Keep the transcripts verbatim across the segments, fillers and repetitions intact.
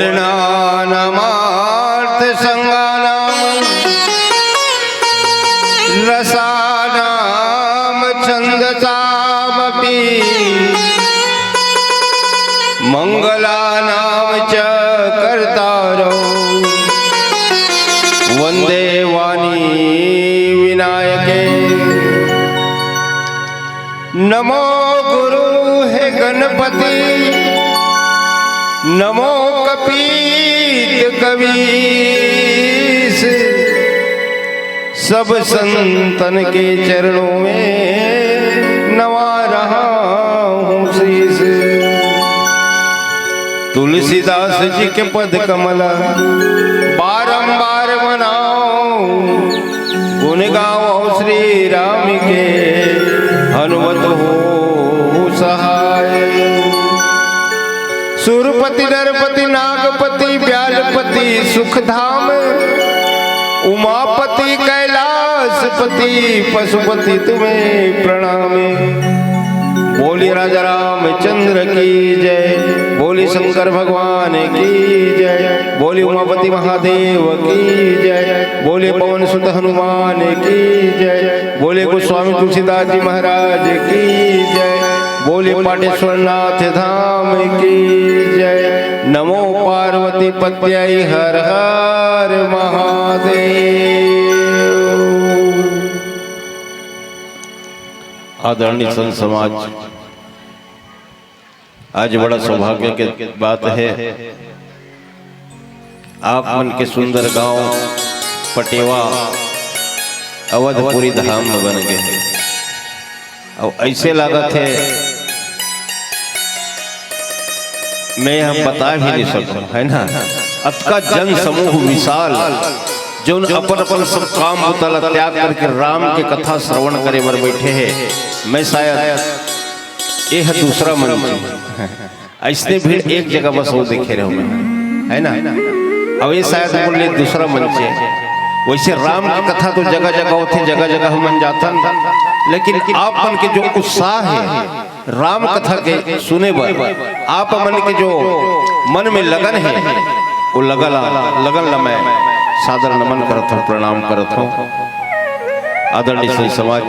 वर्णानामार्थसङ्गानां रसानां छन्दसामपि मङ्गलानां च कर्तारौ वन्दे वाणी विनायके। नमो गुरु हे गणपति, नमो कपीत कवीस। सब संतन के चरणों में नवा रहा हूँ शीश। तुलसीदास जी के पद कमल बारंबार मनाओ, गुण गाओ श्री राम के हनुमत हो सहाय। सुरपति नरपति नागपति ब्यालपति सुखधाम, उमापति कैलाशपति पशुपति तुम्हें प्रणाम। बोली राजा रामचंद्र की जय, बोली शंकर भगवान की जय, बोली उमापति महादेव की जय, बोली पवन सुत हनुमान की जय, बोली गोस्वामी तुलसीदास जी महाराज की जय, बोली पाटेश्वर नाथ धाम की जय। नमो पार्वती पत्यै हर हर महादेव। आदरणीय संत समाज, आज बड़ा सौभाग्य के बात है, आप मन के सुंदर गांव पटेवा अवधपुरी धाम में बन गए हैं। अब ऐसे लागत है, मैं हम बता भी नहीं सकूं, है ना? अतका जन समूह विशाल, जोन अपन अपन सब काम बुता ला त्याग करके राम के कथा श्रवण करे बर बैठे हैं। मैं शायद ये है दूसरा मंच है। ऐसने भीड़ एक जगह बस वो देखे रहो मैं, है ना? अब ये शायद बोल ले दूसरा मंच है। वैसे राम की कथा तो जगह जगह होती, जगह जगह हमन जाथन, लेकिन आप मन के जो उत्साह है राम कथा के सुने बर, आप मन के जो मन में लगन है, वो लगन ला, लगन ला मैं सादर नमन करत हूँ, प्रणाम करत हूँ। आदरणीय श्री समाज,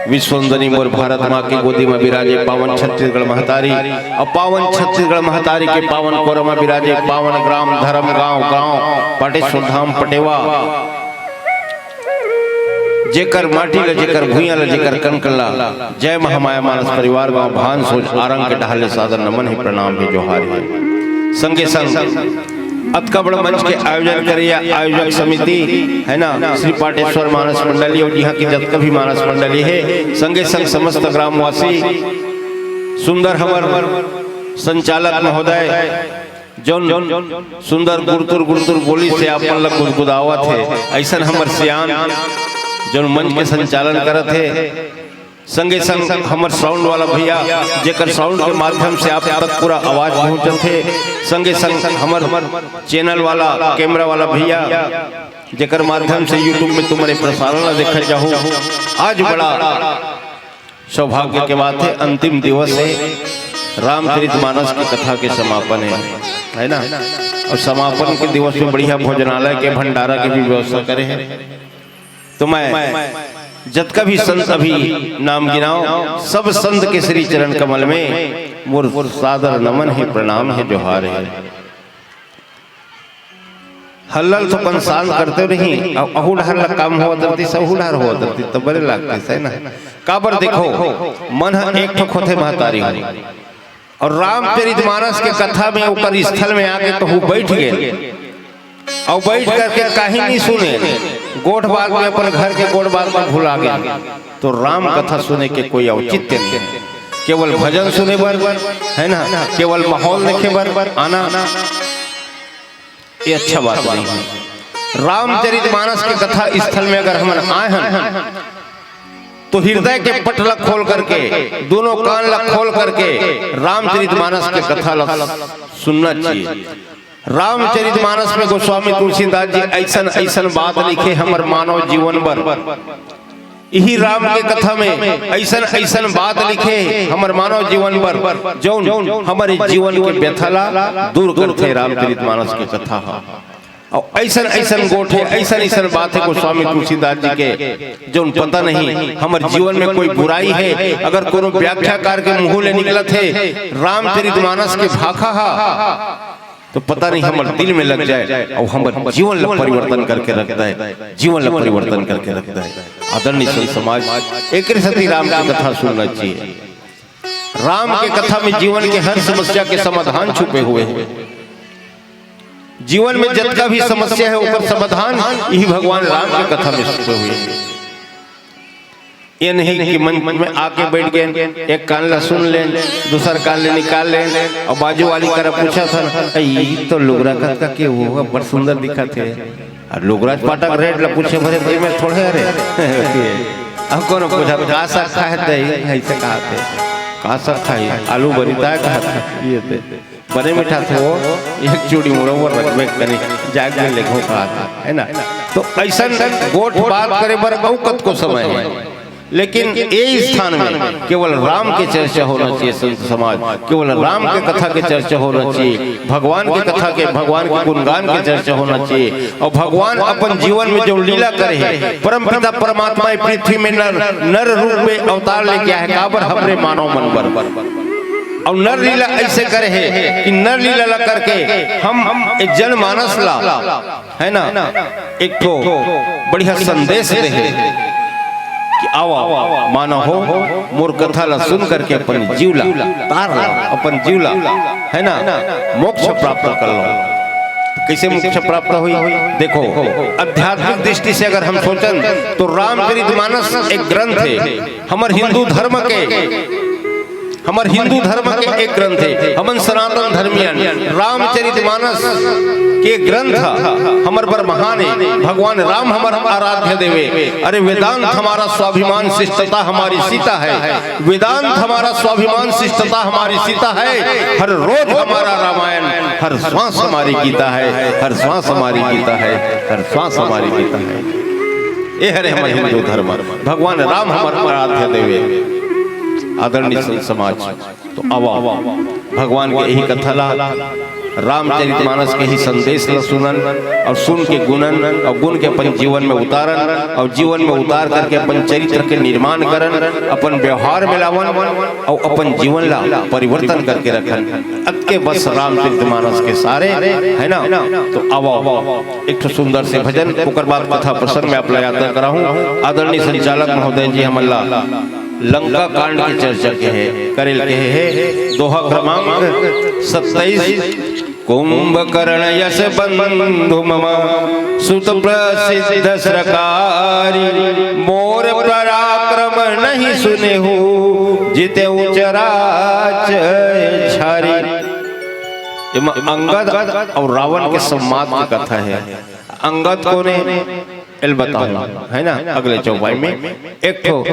विश्ववंदनी मोर भारत माँ के गोदी में विराजे पावन छत्तीसगढ़ महतारी, और पावन छत्तीसगढ़ महतारी के पावन कोरा में विराजे पावन ग्राम धर्म गांव, गांव पाटेश्वर धाम पटेवा, जेकर माटी ला, जेकर भुइयां ला, जेकर कनकन ला, जय महामाया मानस परिवार गांव भान सोच आरंग के डहाले सादर नमन है, प्रणाम है, जोहार है। संगे संग अतका बड़ा मंच के आयोजन करे या आयोजक समिति है ना, श्री पाटेश्वर मानस मंडली और यहाँ की जतका भी मानस मंडली है, संगे संग समस्त ग्रामवासी, सुंदर हमर संचालक महोदय, जौन सुंदर गुरतुर गुरतुर बोली से आप मन ला गुदगुदावत है, ऐसन हमर सियान जौन मंच के संचालन करत है, संगे संग हमर साउंड वाला भैया, जेकर साउंड के माध्यम से आप तक पूरा आवाज पहुंचत हे, संगे संग हमर चैनल वाला, कैमरा वाला भैया, जेकर माध्यम से YouTube में तुम्हारे प्रसारण ला देखत जाहू। आज बड़ा सौभाग्य के बात है, अंतिम दिवस है, रामचरित मानस की कथा के समापन है, है ना? और समापन के दिवस में बढ़िया भोजनालय के, भंडारा के भी व्यवस्था करे हैं। तो मैं जतका भी संत अभी नाम गिनाओ, सब संत के श्री चरण कमल में मोर सादर नमन है, प्रणाम है, जोहार है। हल्लल तो अपन शांत करते नहीं, अब अहू डहर ला काम होवत रहती, सहू डहर होवत रहती, तो बड़े लागते, सही ना? काबर देखो, मन ह एक ठो खोथे महतारी हो। और रामचरितमानस के कथा में ओकर स्थल में आके कहूँ बैठ गए और बैठ करके कहीं नहीं सुने, गोठ बात में, अपन घर के गोठ बात में भुला गए, तो राम कथा सुने के कोई औचित्य नहीं है। केवल भजन सुने बर, है ना, केवल माहौल देखे बर आना, ये अच्छा बात नहीं है। रामचरितमानस के कथा स्थल में अगर हमन आए हन, तो हृदय के पट ला खोल करके, दोनों कान ला खोल करके रामचरितमानस के कथा ला सुनना चाहिए। रामचरितमानस में गोस्वामी तुलसीदास जी ऐसन ऐसन बात लिखे हमर मानव जीवन बर, इही राम के कथा में अइसन अइसन बात लिखे हमर मानव जीवन बर, जौन हमर जीवन के व्यथा ला दूर करथे। रामचरित मानस के कथा ह। अउ अइसन अइसन गोठ हे, अइसन अइसन बात हे गोस्वामी तुलसीदास जी के, जौन पता नहीं हमर जीवन में कोई बुराई हे, अगर कोनो व्याख्याकार के मुंह ले निकलत हे रामचरित मानस के भाखा ह, तो पता नहीं हमर दिल में लग जाए अउ हमर जीवन ला परिवर्तन करके रख दे, जीवन ला परिवर्तन करके रख दे। आदरणीय संत समाज, एकरे सेती राम के कथा सुनना चाहिए। राम के कथा में जीवन के हर समस्या के समाधान छुपे हुए हे। जीवन में जतका भी समस्या हे, ओकर समाधान इही भगवान राम के कथा में छुपे हुए हे। ये नहीं कि मंच में आके बैठ गए, एक कान ला सुन लेन, दूसर कान ले निकाल लेन, अउ बाजू वाली करा पूछत हन, "अई, ई तो लुगरा कतका के वो बड़ सुंदर दिखत हे।" अउ लुगरा पाटक रेट ला पूछे भरे भाई में थोड़े हरे। अउ कोनो पूछत, "का साग खाए हे तैं?" अइसे कहत हे, "का साग खाही? आलू बरी ताय," कहत हे। ये दे। बने मिठाथे वो, एक चूड़ी मुड़ा बर रखबे करी, जाग में लेखो कहत हे, है ना? तो अइसन गोठ बात करे बर अउ कतको समय हे, लेकिन ए स्थान में केवल राम के चर्चा होना चाहिए, संत समाज, केवल राम के कथा के चर्चा होना चाहिए, भगवान के कथा के, भगवान के गुणगान के चर्चा होना चाहिए। अउ भगवान अपन जीवन में जो लीला करे हे, परमपिता परमात्मा ए पृथ्वी में नर, नर रूप में अवतार लेके आए हे, काबर? हमरे मानव मन बर। अउ नर लीला अइसे करे हे कि नर लीला ला करके हम ए जनमानस ला, है ना, एक ठो बढ़िया संदेश दे हे कि आवा मानव हो, मोर कथा ला सुन करके अपन जीव ला तार ला, अपन जीव ला, है ना, मोक्ष प्राप्त कर लो। कइसे मोक्ष प्राप्त होही? देखो, आध्यात्मिक दृष्टि से अगर हम सोचन तो रामचरित मानस एक ग्रंथ हे, हमर हिंदू धर्म के, हमर हिंदू धर्म के एक ग्रंथ हे। हमन सनातन धर्मियन, रामचरित मानस के ग्रंथ हमर बर महान हे। भगवान राम हमर आराध्य देव ए। अरे, वेदांत हमारा स्वाभिमान, शिष्टता हमारी सीता है। वेदांत हमारा स्वाभिमान, शिष्टता हमारी सीता है। हर रोज हमारा रामायण, हर श्वास हमारी गीता है, हर श्वास हमारी गीता है, हर श्वास हमारी गीता है। ए हरे हमर हिंदू धर्म, भगवान राम हमर आराध्य देव ए। आदरणीय संत समाज, तो आवा, भगवान के इही कथा ला, रामचरित मानस के ही संदेश ला सुनन अउ सुन के गुनन अउ गुन के अपन जीवन में उतारन अउ जीवन में उतार करके अपन चरित्र के निर्माण करन, अपन व्यवहार में लावन अउ अपन जीवन ला परिवर्तन करके रखन। अतके बस रामचरित मानस के सारे, है ना? तो आवा, एक ठो सुंदर से भजन, ओकर बाद कथा प्रसंग में आप ला यात्रा कराहूं। आदरणीय संचालक महोदय जी हमन ला लंका कांड के चर्चा के हे, करेल के हे, दोहा क्रमांक सत्ताईस। कुंभकर्ण यश बंधु मम सुत प्रसिद्ध सृंगारी, मोर पराक्रम नहीं सुनेहु जितेहु चराचर छारी। एमा अंगद अउ रावण के संवाद के कथा हे। अंगद कोन हे? एल बताहूं, है ना, अगले चौपाई में। एक ठो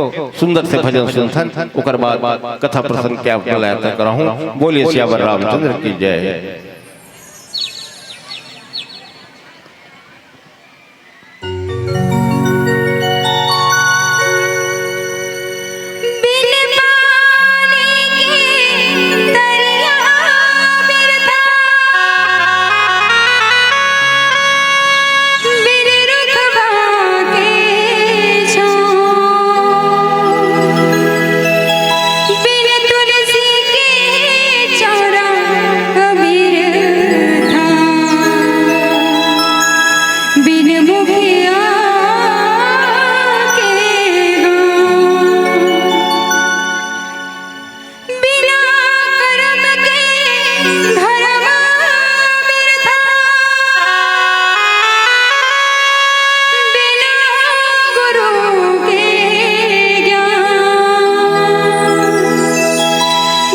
सुंदर से भजन सुनथन, ओकर बाद कथा प्रसंग के आप ला यात्रा कराहूं। बोलिए सियावर रामचंद्र की जय। बिन पानी के दरिया बिरथा, बिन रुखवा के छाँव, बिन तुलसी के चौरा बिरथा, बिन मुखिया के गाँव। बिना करम के धरम बिरथा, बिना गुरु के ज्ञान,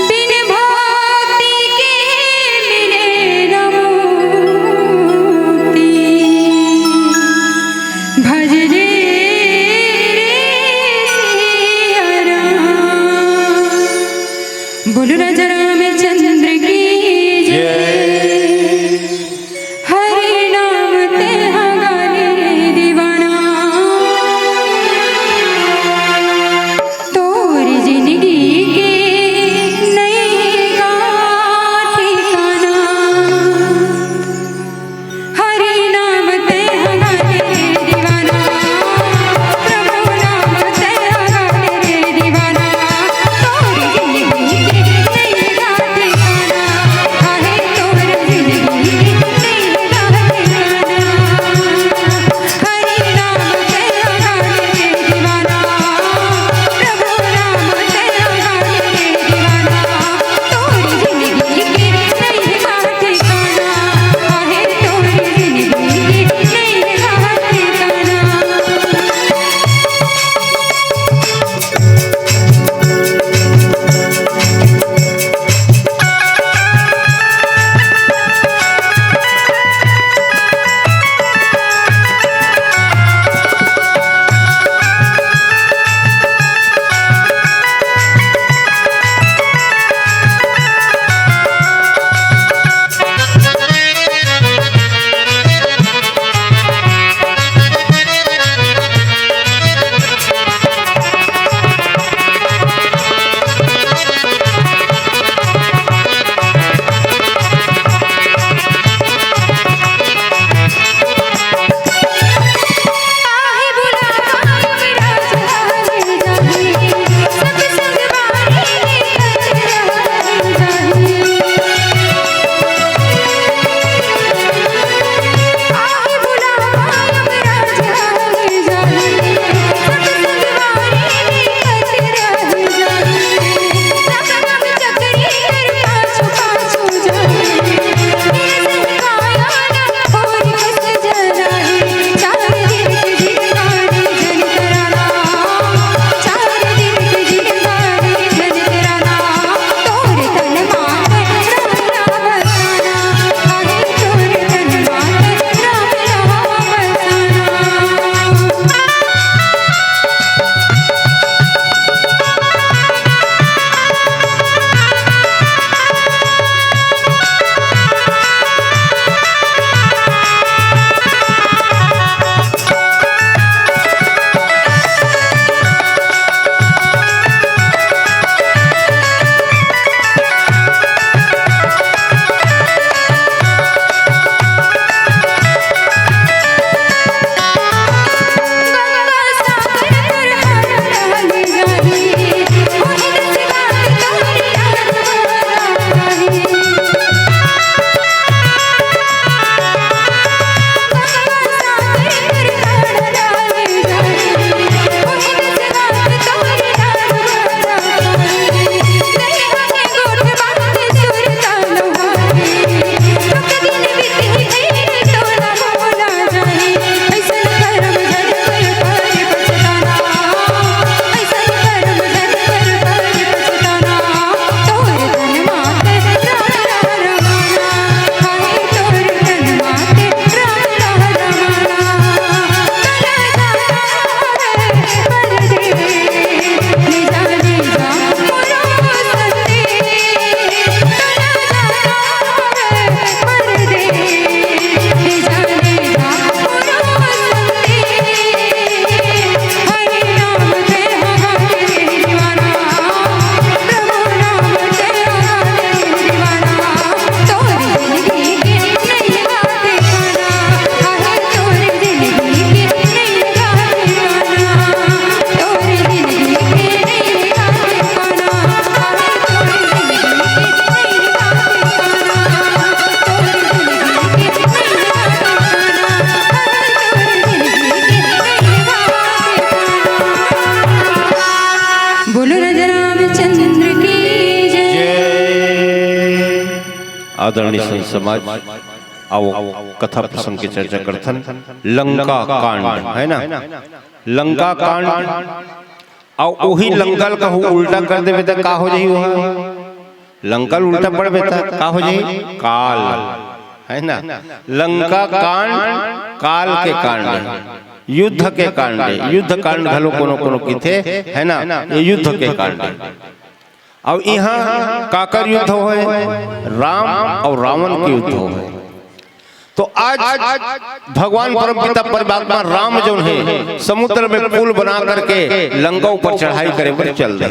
बिन भक्ति के मिले न मुक्ति। भज रे सिया राम। बोलो राजा रामचंद्र की जय। हरे नाम ते हगाले दीवाना। आदरणीय संत समाज, आओ कथा प्रसंग के चर्चा करथन। लंका कांड, है ना? लंका कांड। अउ ओही लंका ल कहूँ उल्टा कर देबे त का हो जाही? ओहा लंका ल उल्टा पढ़बे त का हो जाही? काल, है ना? लंका कांड काल के कांड हे, युद्ध के कांड हे। युद्ध कांड घलो कोनो कोनो किथे, है ना? ये युद्ध के कांड हे। अब यहाँ काकर युद्ध होय? राम अउ रावण के युद्ध होय। तो आज भगवान परमपिता परमात्मा राम जौन हे, समुद्र में पुल बना करके लंका ऊपर चढ़ाई करे बर चल दे।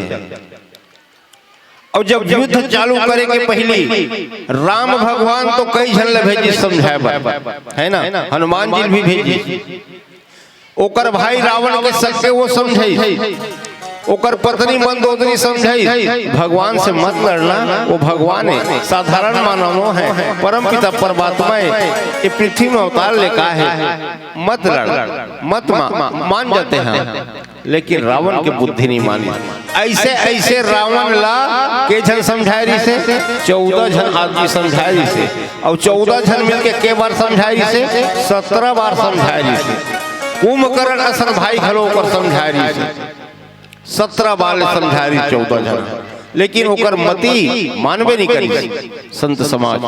अउ जब युद्ध चालू करे के पहिली राम भगवान तो कई झन ल भेजिस समझाए बर, है ना? हनुमान जी ल भी भेजिस। ओकर भाई रावण के सके वो समझाइस, ओकर पत्नी मंदोदरी समझाइस, भगवान से मत लड़ना, वो भगवान हे, साधारण मानव नो हे, परमपिता परमात्मा हे, ये पृथ्वी में अवतार लेके आए हे, मत लड़, मत मा-, मान जाते हैं। लेकिन रावण के बुद्धि नहीं मानी। ऐसे ऐसे रावण ला के झन समझाए रहिसे? चौदह झन आदमी समझाए रहिसे। अउ चौदह झन मिलके के बार समझाए रहिसे? सत्रह बार समझाए रहिसे। कुंभकर्ण असन भाई घलो ओकर समझाए रहिसे। सत्रह बार ले समझाए रहिसे चौदह झन, लेकिन ओकर मति मानबे नहीं करिस। संत समाज।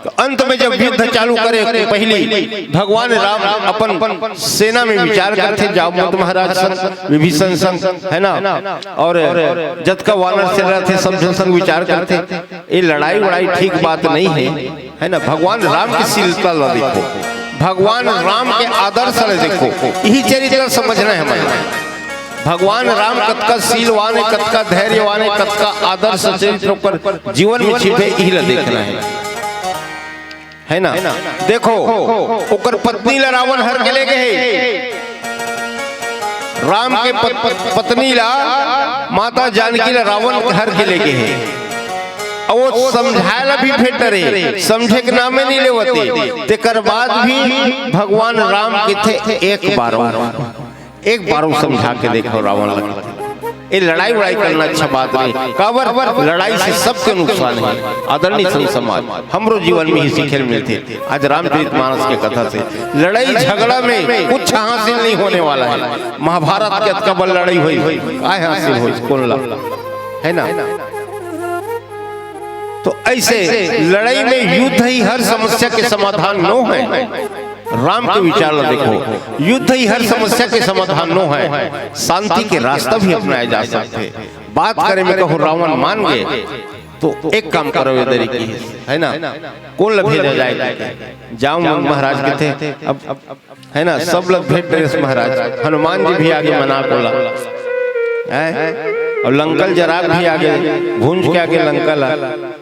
तो अंत में जब युद्ध चालू करे के पहिली भगवान राम अपन सेना में विचार करथे, जामवंत महाराज संग, विभीषण संग, है ना, और जतका वानर सेना रथे, सब झन संग विचार करथे, ये लड़ाई वड़ाई ठीक बात नहीं हे, है ना। भगवान राम के शीलता ला देखो, भगवान राम के आदर्श ला देखो, यही चरित्र समझना हे हमें। भगवान राम कतका शीलवान हे, कतका धैर्यवान हे, कतका आदर्श चरित्र ओकर जीवन में छिपे, इही ला देखना हे, है ना? देखो, ओकर पत्नी ला रावण हर के ले गे हे, राम के पत-, पत्नी ला, माता जानकी ला रावण हर के ले गे हे। अउ वो समझाए ला भी फेर डरे, समझे के नामे नहीं लेवते। तेकर बाद भी भगवान राम किथे एक बार, एक बार वो समझा के देखो रावण ला। ये लड़ाई वड़ाई करना अच्छा बात नहीं। काबर? लड़ाई से सबके नुकसान हे। आदरणीय संत समाज, हमरो जीवन में ही सीखे ल मिलथे। आज रामचरित मानस के कथा से लड़ाई झगड़ा में कुछ हासिल नहीं होने वाला हे। महाभारत के अतका बड़ लड़ाई होइस, काय हासिल होइस? कोन ला, है ना? तो ऐसे लड़ाई में युद्ध ही हर समस्या के समाधान नो हे। राम के विचार ला देखो, युद्ध ही हर समस्या के समाधान नो हे, शांति के रास्ता भी अपनाए जा सकथे। बात करे में कहूँ रावण मान गे, तो एक काम करो, ये दरी की, है ना, कोन ला भेजा जाए? जामवंत महाराज किथे, अब, अब, है ना, सब लोग भेज डरेस महाराज, हनुमान जी भी आगे मना कोला, हैं? अउ लंका ल जरा के भी आगे, भूंज के आगे लंका ला,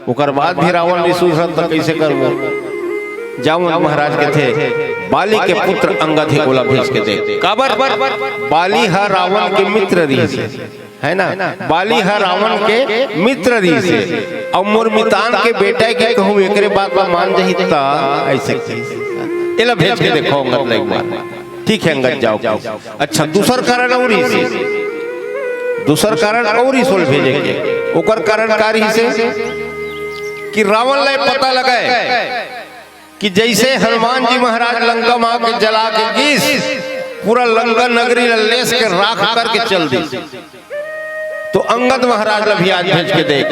ओकर बाद भी रावण नहीं सुधरत, त कैसे करबो? जामवंत महाराज किथे, बाली के पुत्र अंगद हे, ओला भेज के दे। काबर? बाली ह रावण के मित्र रहिसे, है ना? बाली ह रावण के मित्र रहिसे, अउ मोर मितान के बेटा के कहूँ एकरे बात ला मान जाही, त ऐसे कहिस। एला भेज के देखो अंगद ला एक बार। ठीक है, अंगद जाओ। अच्छा, दूसर कारण अउ रहिसे, दूसर कारण अउ रहिस ओला भेजे के। ओकर कारण का रहिसे कि रावण ला पता लगे कि जैसे हनुमान जी महाराज लंका मा के जला के गिस, पूरा लंका नगरी ला लेस के राख करके चल दिस। तो अंगद महाराज ला भी आज भेज के देख,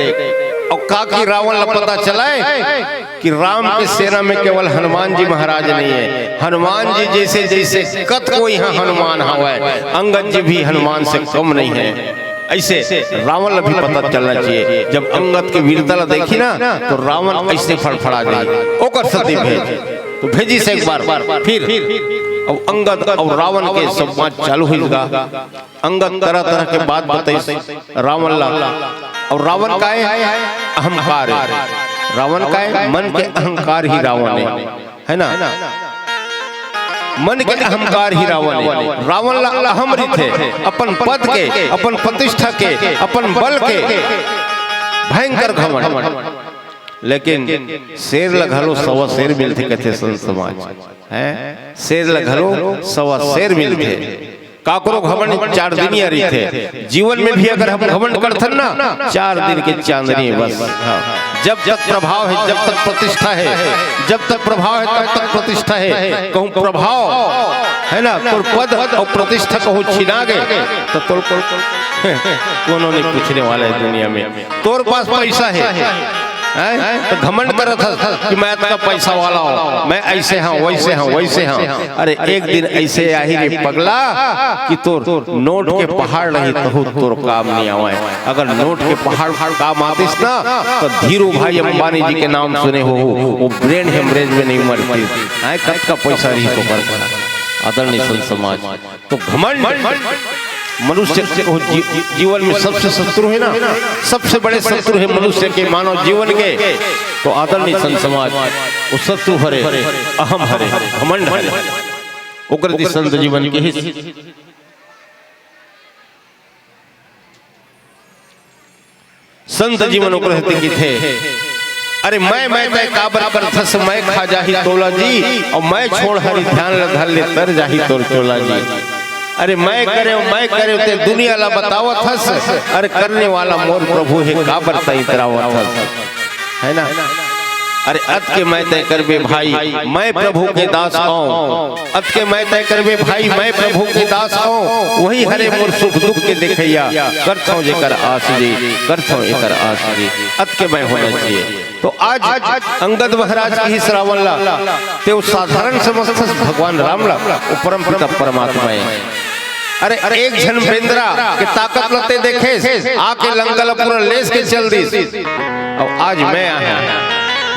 अउ काकि रावण ला पता चले कि राम के सेना में केवल हनुमान जी महाराज नहीं हे, हनुमान जी जैसे जैसे कतको यहाँ हनुमान हवय, अंगद जी भी हनुमान से कम नहीं हे। ऐसे रावण ला भी पता चलना चाहिए। जब अंगद के वीरता ला देखी ना, तो रावण ऐसे फड़फड़ा जाही। ओकर सेती भेज, तो भेजिस एक बार फिर। अउ अंगद अउ रावण के संवाद चालू होइस गा। अंगद तरह तरह के बात बताइस रावण ला। अउ रावण काय? अहंकार हे। रावण काय? मन के अहंकार ही रावण हे, है ना? मन के अहंकार ही रावण हे। रावण ला अहम रहिथे, अपन पद के, अपन प्रतिष्ठा के, अपन बल के, भयंकर घमंड। लेकिन शेर ला घलो सवा शेर मिलथे, कथे संत समाज, हैं? शेर ला घलो सवा शेर मिलथे। काकरो घमंड चार दिनिया रहिथे। जीवन में भी अगर हम घमंड करथन ना, चार दिन के चांदनी बस। हाँ। जब तक प्रभाव हे, जब तक प्रतिष्ठा हे, जब तक प्रभाव हे, तब तक प्रतिष्ठा हे। कहूँ प्रभाव हे ना, तोर पद अउ प्रतिष्ठा कहूँ छिना गे, त तोर कोनो नहीं पूछने वाला हे दुनिया में। तोर पास पैसा हे, हैं? त घमंड करत हस कि मैं अतका पैसा वाला हूँ, मैं ऐसे हूँ, वैसे हूँ, वैसे हूँ। अरे, एक दिन ऐसे आही रे पगला कि तोर नोट के पहाड़ रही, तहू तोर काम नहीं आवय। अगर नोट के पहाड़ काम आतिस ना, तो धीरू भाई अंबानी जी के नाम सुने हो, वो ब्रेन हेमरेज में नहीं मरतिस। हैं, कतका पैसा रही तो कर। आदरणीय संत समाज, तो घमंड मनुष्य के वो जी-, जीवन में सबसे शत्रु हे ना, सबसे बड़े शत्रु हे मनुष्य के, मानव जीवन के। तो आदरणीय संत समाज, वो शत्रु हरे, अहम हरे, घमंड हरे। ओकर दी संत जीवन के हित। संत जीवन ओकर हते किथे, "अरे मैं, मैं तय काबर करथस, मैं खा जाही तोला जी, अउ मैं छोड़ हरि ध्यान ल धर ले, तर जाही तोर चोला जी।" अरे मैं करे, मैं करे, ते दुनिया ला बतावत हस, अरे करने वाला मोर प्रभु हे, काबर तय इतरावत हस, है ना? अरे अतके मैं तय करबे भाई, मैं प्रभु के दास आऊं। अतके मैं तय करबे भाई, मैं प्रभु के दास आऊं। वही हरे मोर सुख दुख के देखैया, करथौं जेकर आस जी, करथौं एकर आस जी। अतके मैं होना चाहिए। तो आज अंगद महाराज के ही श्रावण ला, ते वो साधारण समझथस, भगवान राम ला, वो परम पिता परमात्मा हे। अरे, एक झन बेंदरा के ताकत ल ते देखेस, आके लंका ल पूरा लेस के चल दिस। अउ आज मैं आया,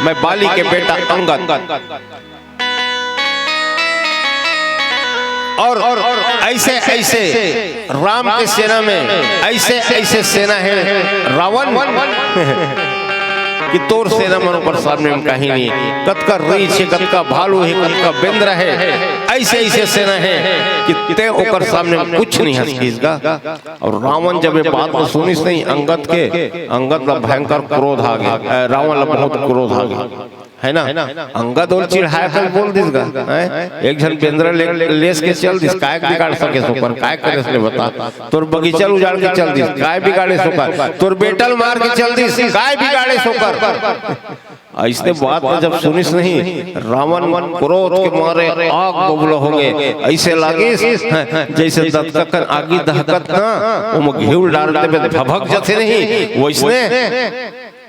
मैं बाली के बेटा अंगद। और ऐसे, ऐसे राम के सेना में, ऐसे, ऐसे सेना हे रावण कि तोर सेना मन ओकर सामने में कहीं नहीं। कतका रीछ हे, कतका भालू हे, कतका बेंदरा हे, ऐसे, ऐसे सेना हे कि ते ओकर सामने में कुछ नहीं हस किस गा। अउ रावण जब ये बात ल सुनिस नहीं अंगद के, अंगद ला भयंकर क्रोध आ गे, अ, रावण ला बहुत क्रोध आ गे, है ना? अंगद ओला चिढ़ाय के बोल दिस गा, हैं? एक झन बेंदरा ले, लेस के चल दिस, काय बिगाड़ सकेस ओकर, काय करेस ले बता? तोर बगीचा ल उजाड़ के चल दिस, काय बिगाड़ेस ओकर? तोर बेटा ल मार के चल दिस, काय बिगाड़ेस ओकर? अइसने बात ला जब सुनिस नहीं, रावण क्रोध के मारे आग बबूला हो गे। अइसे लागिस, जइसे दतकन आगी दहकत ना, ओमा घीव डार देबे त भभक जथे नहीं, वइसने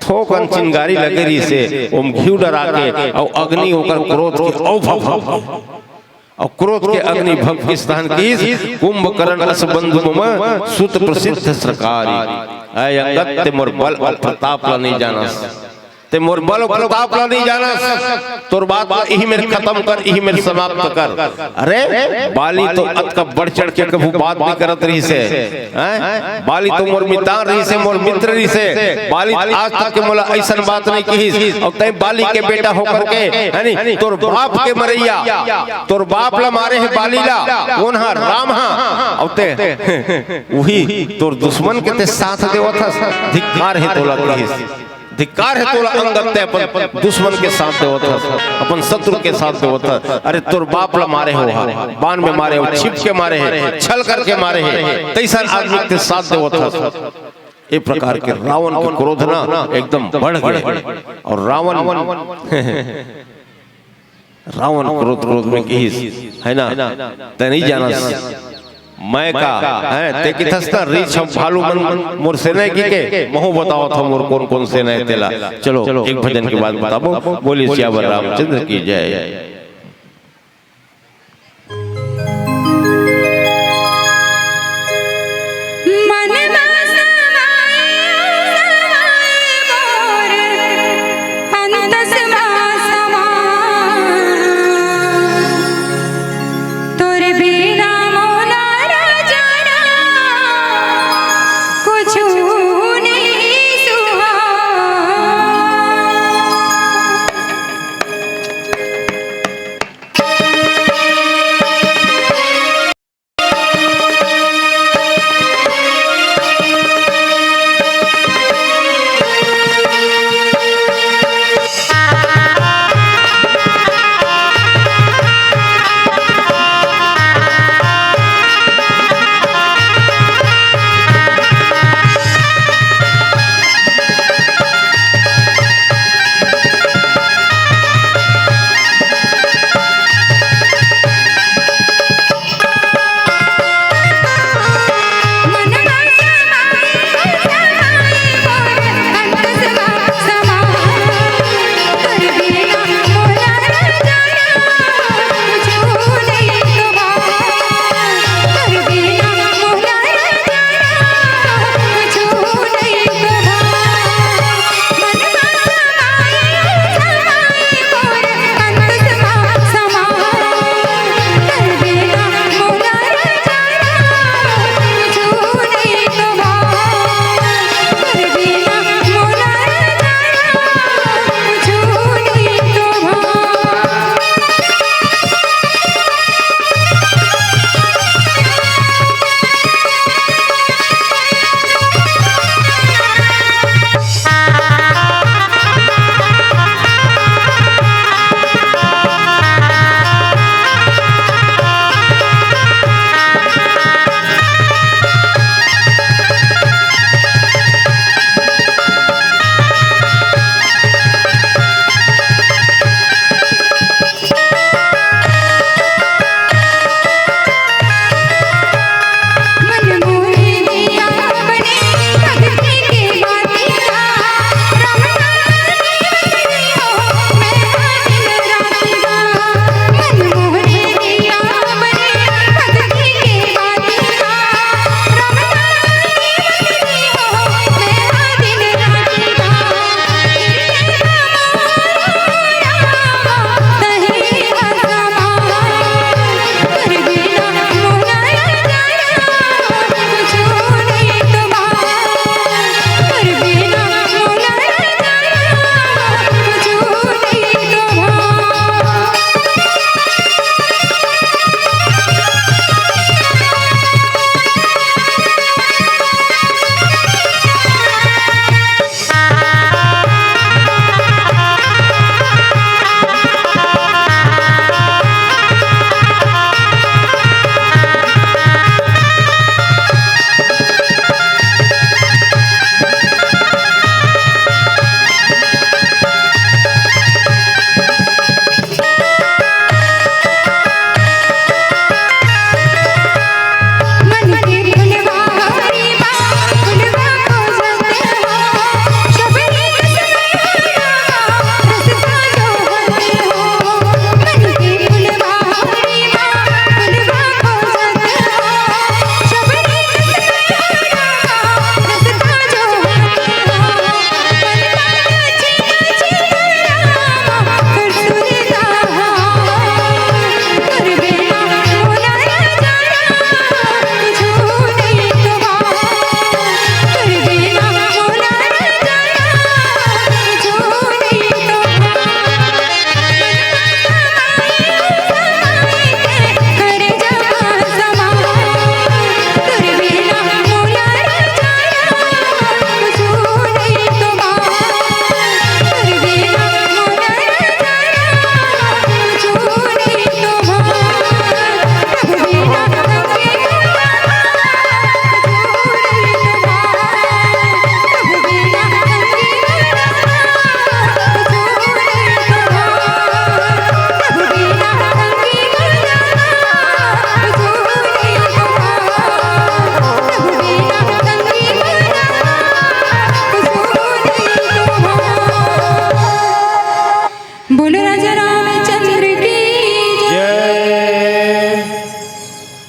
थोकन चिंगारी लगे रहिसे, ओमा घीव डरा के, अउ अग्नि ओकर क्रोध के अउ भभक। अउ क्रोध के अग्नि भभकिस तहन किहिस, "कुंभकर्ण अस बंधु मम सुत प्रसिद्ध सरकारी।" ऐ अंगद, ते मोर बल अउ प्रताप ला नइ जानस, ते मोर बल अउ प्रताप ला नइ जानस। तोर बात ला इही मेर खतम कर, इही मेर समाप्त कर। अरे, बाली तो अतका बढ़ चढ़ के कभू बात नइ करत रहिसे, हैं? बाली तो मोर मितान रहिसे, मोर मित्र रहिसे। बाली आज तक के मोला अइसन बात नइ किहिस। अउ तैं बाली के बेटा होकर के, है नी, तोर बाप के मरइया, तोर बाप ला मारे हे बाली ला, कोन हा? राम हा। अउ तैं उही तोर दुश्मन के तैं साथ देवत हस, धिक्कार हे तोला किहिस। धिक्कार हे तोला अंगद, तैं अपन दुश्मन के साथ देवत हस, अपन शत्रु के साथ देवत हस। अरे तोर बाप ला मारे हे ओहा, बाण में मारे हे, छिप के मारे हे, छल करके मारे हे, तइसन आदमी के साथ देवत हस। ए प्रकार के रावण के क्रोध ना एकदम बढ़ गे। अउ रावण रावण क्रोध, क्रोध में किहिस, है ना? तैं नइ जानस, मैं का, हैं? तैं किथस ना, रीछ अउ भालू मन मोर सेना हे कहिके, महूं बतावत हंव मोर कोन कोन सेना हे तेला। चलो, एक भजन के बाद बताबो। बोलिए सियावर रामचंद्र की जय। मन मा समाए, समाए मोर अंतस मा समा। तोर बिना मोला राजा कुछु नहीं सुहा।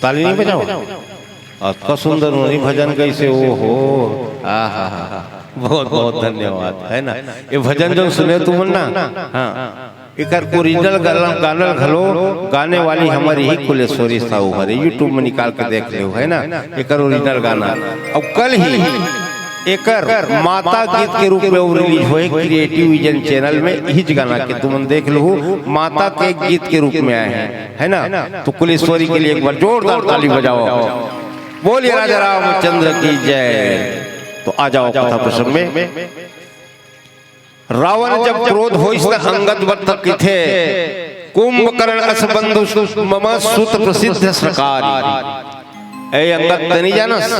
ताली नहीं बजाओ। अतका सुंदर नोनी भजन कैसे, ओ हो, आहा, बहुत बहुत धन्यवाद, है ना? ये भजन जो सुने तुमन ना, हाँ, एकर ओरिजिनल गाना, गाना घलो गाने वाली हमारी ही कुलेश्वरी साहू हरे, YouTube में निकाल के देख लेव, है ना? एकर ओरिजिनल गाना। और कल ही एकर माता गीत के रूप में वो रिलीज होए क्रिएटिव विजन चैनल में। इही गाना के तुमन देख लहू, माता के गीत के रूप में आए हैं, है ना? तो कुलेश्वरी के लिए एक बार जोरदार ताली बजाओ। बोलिए राजा रामचंद्र की जय। तो आ जाओ कथा प्रसंग में। रावण जब क्रोध होइस त अंगद बर तक किथे, कुंभकर्ण अस बंधु मम सुत प्रसिद्ध सकारी। ए अंगद, तनी जानस?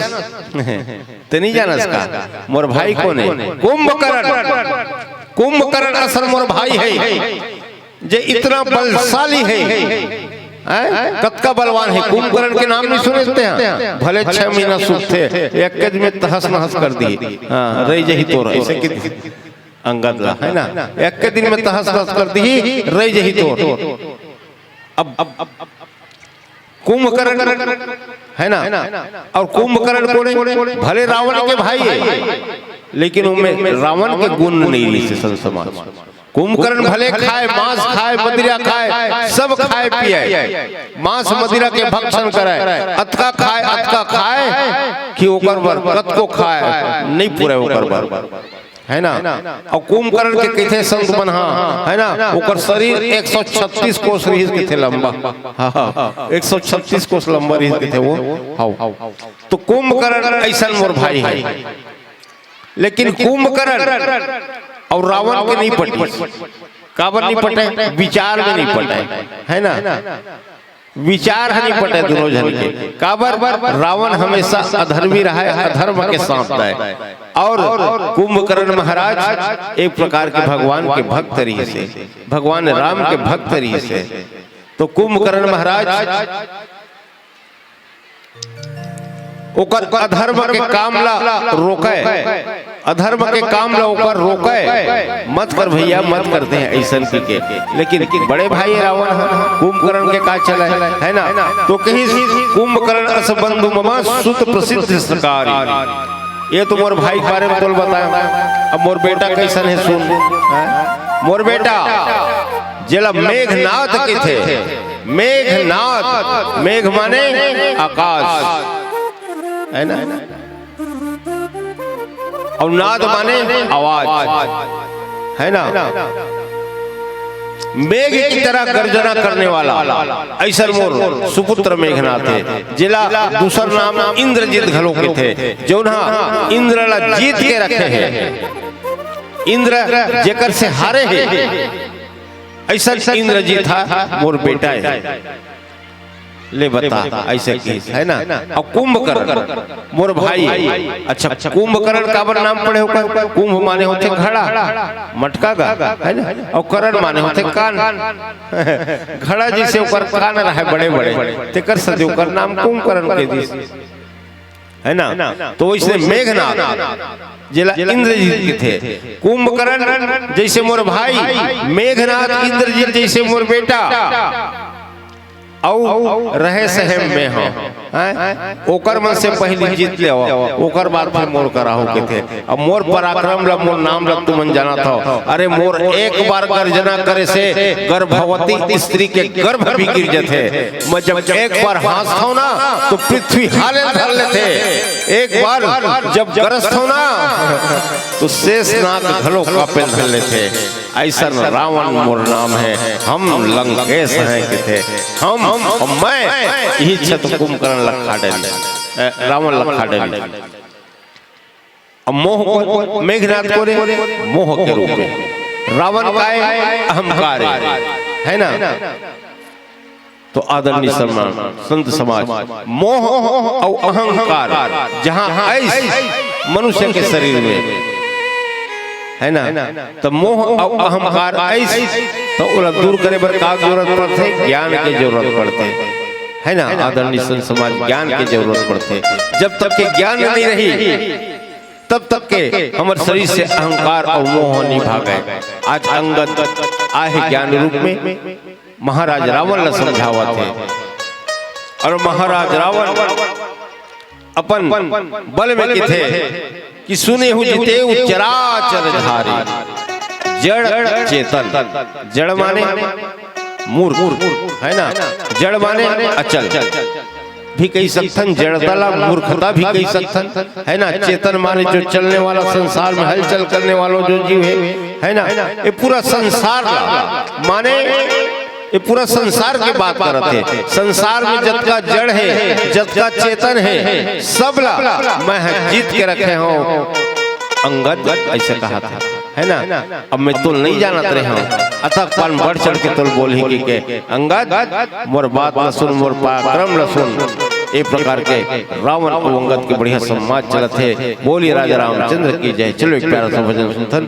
तनी जानस का? मोर भाई कोन है? कुंभकर्ण। कुंभकर्ण असन मोर भाई है, जे इतना बलशाली है, हैं? कतका बलवान है। कुंभकर्ण के नाम नहीं सुने थे? भले छह महीना सुख थे, एक दिन में तहस नहस कर दी। हाँ, रह जही तोर, ऐसे कि अंगद ला, है ना? एक दिन में तहस नहस कर दी, रह जही तोर। अब, अब, अब कुंभकर्ण, है ना? और कुंभकर्ण कोने? भले रावण के भाई है, लेकिन उनमें रावण के गुण नहीं रही से संत समाज। कुंभकर्ण भले खाए, मांस खाए, मदिरा खाए, सब खाए पिए, मांस मदिरा के भक्षण करे, अतका खाए, अतका खाए कि ओकर बर कतको खाए नहीं पूरे ओकर बर, है ना? और कुंभकर्ण के कथे संत मन, हाँ, है ना, ओकर शरीर एक सौ छत्तीस कोस रहिस कथे लंबा। हाँ, हाँ, एक सौ छत्तीस कोस लंबा रहिस कथे वो। हाँ, तो कुंभकर्ण ऐसन मोर भाई है, लेकिन कुंभकर्ण और रावण के नहीं पटी। काबर नहीं पटे? विचार में नहीं पटे, है ना? विचार ह नहीं पटे दोनों झन के। काबर? रावण हमेशा अधर्मी रहा है, अधर्म के साथ है। और कुंभकर्ण महाराज एक प्रकार के भगवान के भक्त रहिस हे, भगवान राम के भक्त रहिस हे। तो कुंभकर्ण महाराज ओकर अधर्म के काम ला रोके, अधर्म के काम ला ओकर रोके, मत कर भैया, मत करते हैं ऐसन कहिके। लेकिन बड़े भाई रावण ह, कुंभकर्ण के का चले, है ना? तो कहिस, "कुंभकर्ण अस बंधु मम सुत प्रसिद्ध सकारी।" ये तो मोर भाई के बारे में तोल बताया। अब मोर बेटा कैसन है सुन, हैं? मोर बेटा जेला मेघनाथ कथे, मेघनाथ, मेघ माने आकाश, है ना? और नाद माने आवाज, है ना? मेघ की तरह गर्जना करने वाला ऐसा मोर सुपुत्र मेघनाथ है, जेला दूसर नाम इंद्रजीत घलो कथे, जौन हा इंद्र ला जीत के रखे है, इंद्र जेकर से हारे है, ऐसा इंद्रजीत हा मोर बेटा है। ले बता, ऐसे कहिस, है ना? और कुंभकर्ण मोर भाई। अच्छा, कुंभकर्ण काबर नाम पड़े ओकर? कुंभ माने होथे घड़ा, मटका गा, है ना? और कर्ण माने होथे कान। घड़ा जैसे ओकर कान रहे बड़े बड़े, तेकर से ओकर नाम कुंभकर्ण के दिस, है ना? तो वैसे मेघनाथ जेला इंद्रजीत कथे, कुंभकर्ण जैसे मोर भाई, मेघनाथ इंद्रजीत जैसे मोर बेटा, अउ रहे सहे में हो, हैं? ओकर मन से पहली जीत ले, ओकर बाद फिर मोर करा हो कथे। अब मोर पराक्रम ला, मोर नाम ला तुमन जानत हो। अरे मोर एक बार गर्जना करे से गर्भवती स्त्री के गर्भ भी गिर जथे। मैं जब एक बार हाँसथव ना तो पृथ्वी हाले धर लेथे। एक बार जब गरजथव ना तो शेषनाग घलो कांपे धर लेथे। ऐसन रावण मोर नाम है, हम लंकेश हैं कथे। हम, मैं इही छत कुंभकर्ण ला खा डरेन, ए, रावण ला खा डरेन। अब मोह को, मेघनाथ कोन ए? मोह के रूप में। रावण काय? अहंकार है, है ना? तो आदरणीय सम्मान संत समाज, मोह अउ अहंकार जहां आइस मनुष्य के शरीर में, है ना, तो मोह अउ अहंकार आइस, तो ओला दूर करे बर का जरूरत पड़थे? ज्ञान के जरूरत पड़थे, है ना? आदरणीय संत समाज, ज्ञान के जरूरत पड़थे। जब तक के ज्ञान नहीं रही, तब तक के हमर शरीर से अहंकार अउ मोह नहीं भागे। आज अंगद आहे ज्ञान रूप में, महाराज रावण ला समझावत हे। अउ महाराज रावण अपन बल में कथे कि सुनेहु जितेउ चराचर धारी, जड़ चेतन। जड़ माने मूर्ख, है ना? जड़ माने अचल भी कहि सकथन, जड़ता ला मूर्खता भी कहि सकथन, है ना? चेतन माने जो चलने वाला, संसार में हलचल करने वाला जो जीव है, है ना? ये पूरा संसार ला माने ये पूरा संसार के बात करत हे। संसार में जतका जड़ हे, जतका चेतन हे, सब ला मैं ह जीत के रखे हंव अंगद, अइसे कहत हे, है ना? अब मैं तोल नइ जानत रहेंव, अतक पान बढ़ चढ़ के तोल बोलही कहिके, अंगद मोर बात ल सुन, मोर पराक्रम ल सुन। ए प्रकार के रावण अउ अंगद के बढ़िया संवाद चलत हे। बोलिए राजा रामचंद्र की जय। चलो एक प्यारा सा भजन सुनथन।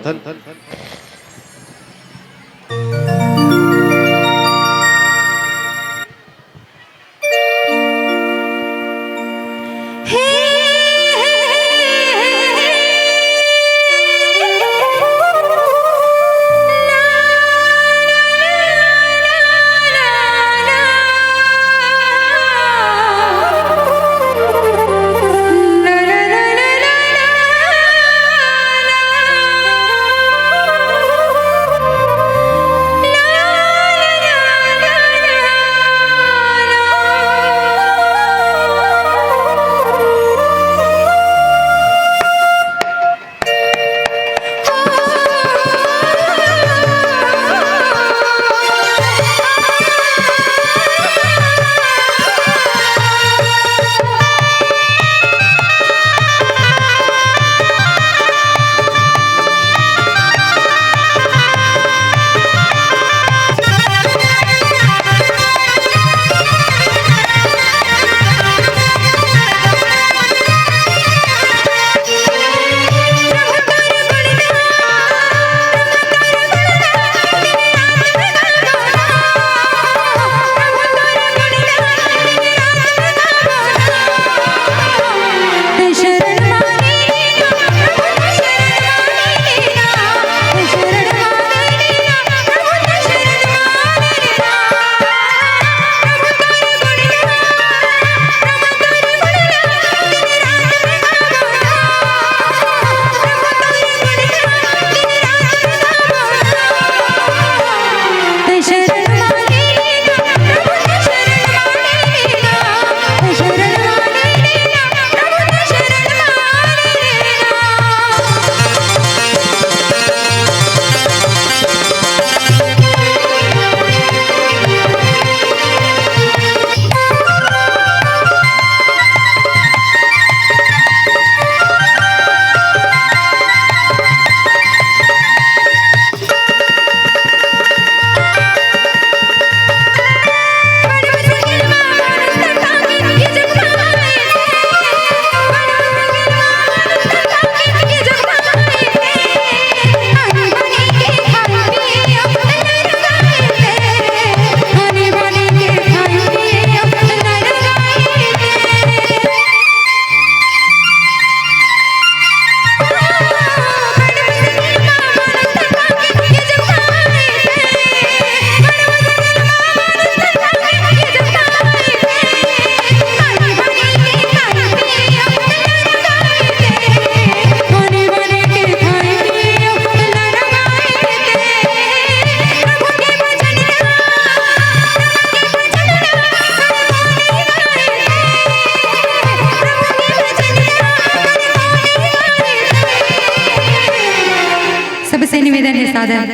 सबसे निवेदन हे सादर,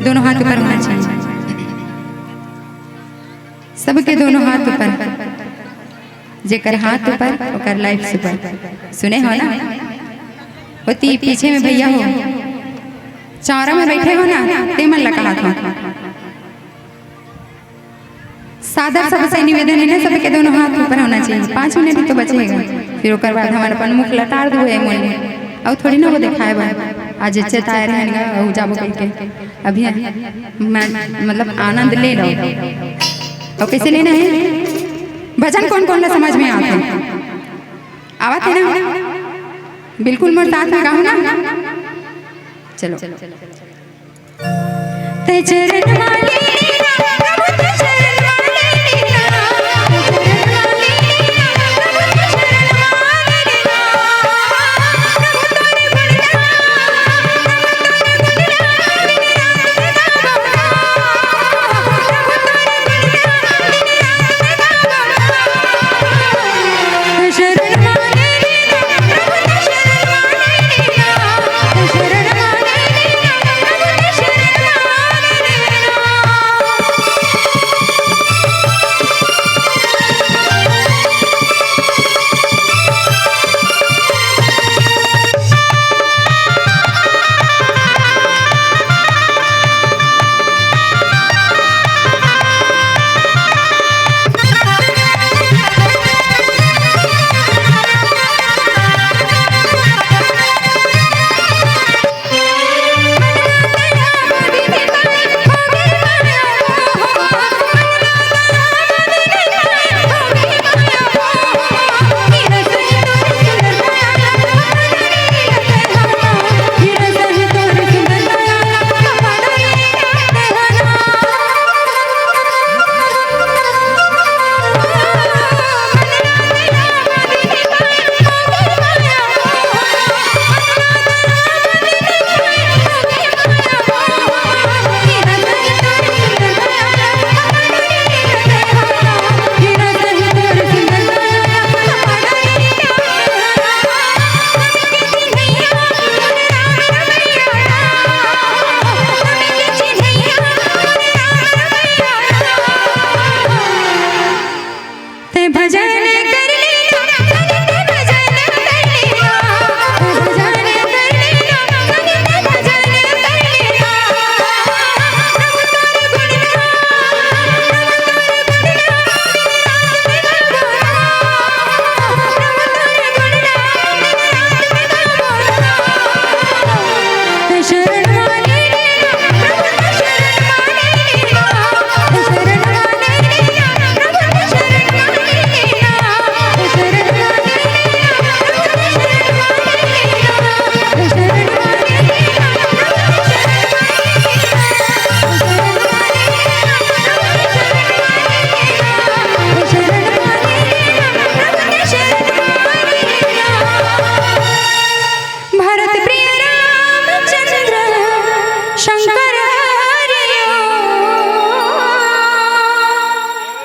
दोनों हाथ ऊपर होना चाहिए। सबके दोनों हाथ ऊपर, जेकर हाथ ऊपर ओकर लाइफ सुपर। सुने हो ना? ओती पीछे में भैया हो, चौरा में बैठे हो ना, ते मन ला कहत हो। सादर सबसे निवेदन हे ना, सबके दोनों हाथ ऊपर होना चाहिए। पाँच मिनट ही तो बचेगा, फिर ओकर बाद हमन अपन मुख लटार दुबो ए मन में। अउ थोड़ी ना वो देखाए बर, आज चेताए रहन गा, अउ जाबो कहिके। अभी मैं, मतलब, आनंद ले लो। अउ कइसे लेना हे? भजन कोन कोन ला समझ में आथे? आवत हे ना? बिल्कुल मोर साथ में गाहू ना। चलो। ते चरण वाले